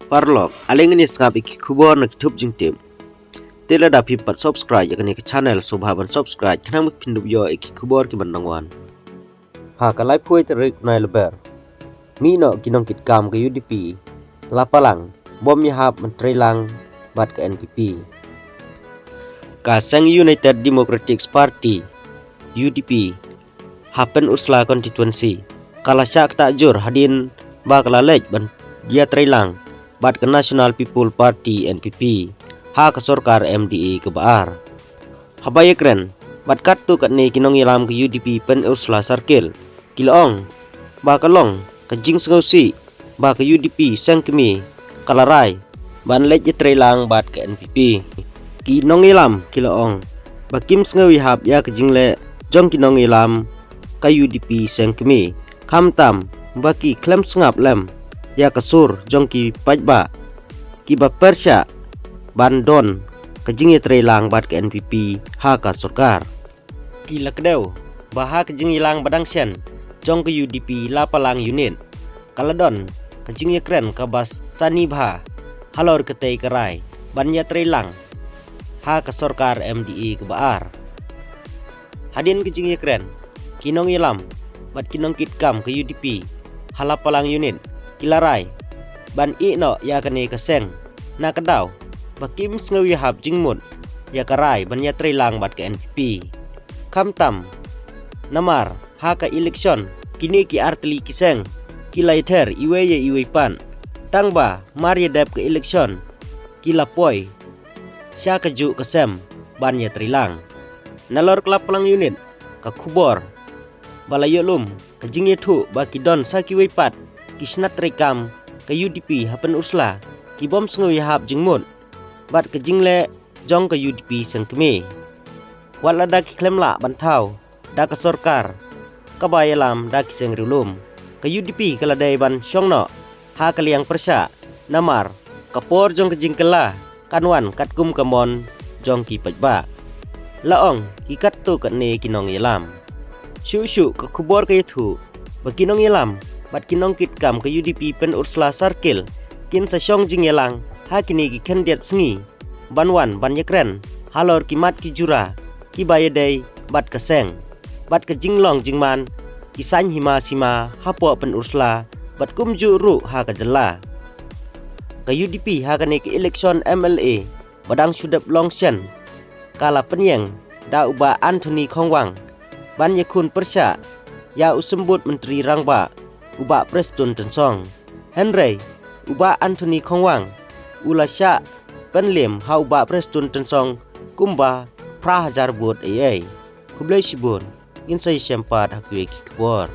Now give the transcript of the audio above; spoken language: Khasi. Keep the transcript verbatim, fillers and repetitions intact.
Paralok, ale ngin ïa sngap ïa ki khubor na ki thup jingtip. Te lada phi pat subscribe ïa kane ka channel, sngewbha ban subscribe khnang ba phin dup ïoh ïa ki khubor ki ban dang wan. Ha ka laiphew tarik Nailaber, mih noh ki nongkitkam ka U D P la palang bom ïahap ban treilang bad ka N P P. Ka seng United Democratic Party, U D P, ha Pynursla constituency ka la shah ktah jur hadien ba ka la leit ban ïa treilang bad ka National People Party, N P P, ha ka sorkar M D A kaba ar. Haba ïakren bad katto katne ki nongïalam ka U D P Pynursla Circle, ki la ong ba ka long ka jingsngewsih ba ka U D P seng kmie ka la rai ban leit ïa treilang bad ka N P P. Ki nongïalam ki la ong ba kim sngew ïahap ïa ka jingleh jong ki nongïalam ka U D P seng kmie, khamtam ba ki khlem sngap lem ïa ka sur jong ki paidbah kiba pyrshah ban don ka jingïatreilang bad ka N P P ha ka sorkar. Ki la kdew ba ha ka jingïalang ba dang shen jong ka U D P la palang unit, ka la don ka jingïakren kaba sani bha halor katei ka rai ban ïatreilang ha ka sorkar M D A kaba ar. Hadien ka jingïakren, ki nongïalam bad ki nongkitkam ka U D P ha la palang unit ki la rai ban ïeh noh ïa kane ka seng, na ka daw ba kim sngew ïahap jingmut ïa ka rai ban ïatreilang bad ka N P P. Khamtam namar ha ka election kine ki artylli ki seng ki la ïather iwei ïa iwei pat, tang ba mar ïadep ka election ki la poi sha kajuh ka sem ban ïatreilang. Nalor ka la palang unit, ka khubor ba la ïoh lum ka jingïathuh ba ki don sa kiwei pat ki shnat treikam ka U D P ha Pynursla ki bym sngew ïahap jingmut bad ka jingleh jong ka U D P seng kmie. Wat lada ki khlem lah ban thaw da ka sorkar kaba ïalam da ki seng riewlum, ka U D P ka la dei ban shong noh ha ka liang pyrshah, namar ka por jong ka jingkylla kan wan katkum ka mon jong ki paidbah, la ong ki katto katne ki nongïalam. Shuh shuh ka khubor ka ïathuh ba ki nongïalam bad ki nongkitkam ka U D P Pynursla Circle kin sa shong jingïalang ha kine ki khyndiat sngi ban wan ban ïakren halor ki mat ki jura kiba ïadei bad ka seng bad ka jinglong jingman ki saiñ hima sima hapoh Pynursla bad kumjuh ruh ha ka jylla. Ka U D P ha kane ka election M L A ba dang shu dep long shen ka la pynïeng da u Bah Anthony Khongwang ban ïakhun pyrshah ïa u symbud Myntri Rangbah, u Bah Prestone Tynsong. Hynrei u Bah Anthony Khongwang u la shah pynliem ha u Bah Prestone Tynsong kumba phra hajar vote ei ei. Khublei shibun, ngin sa ïashem pat ha kiwei ki khubor.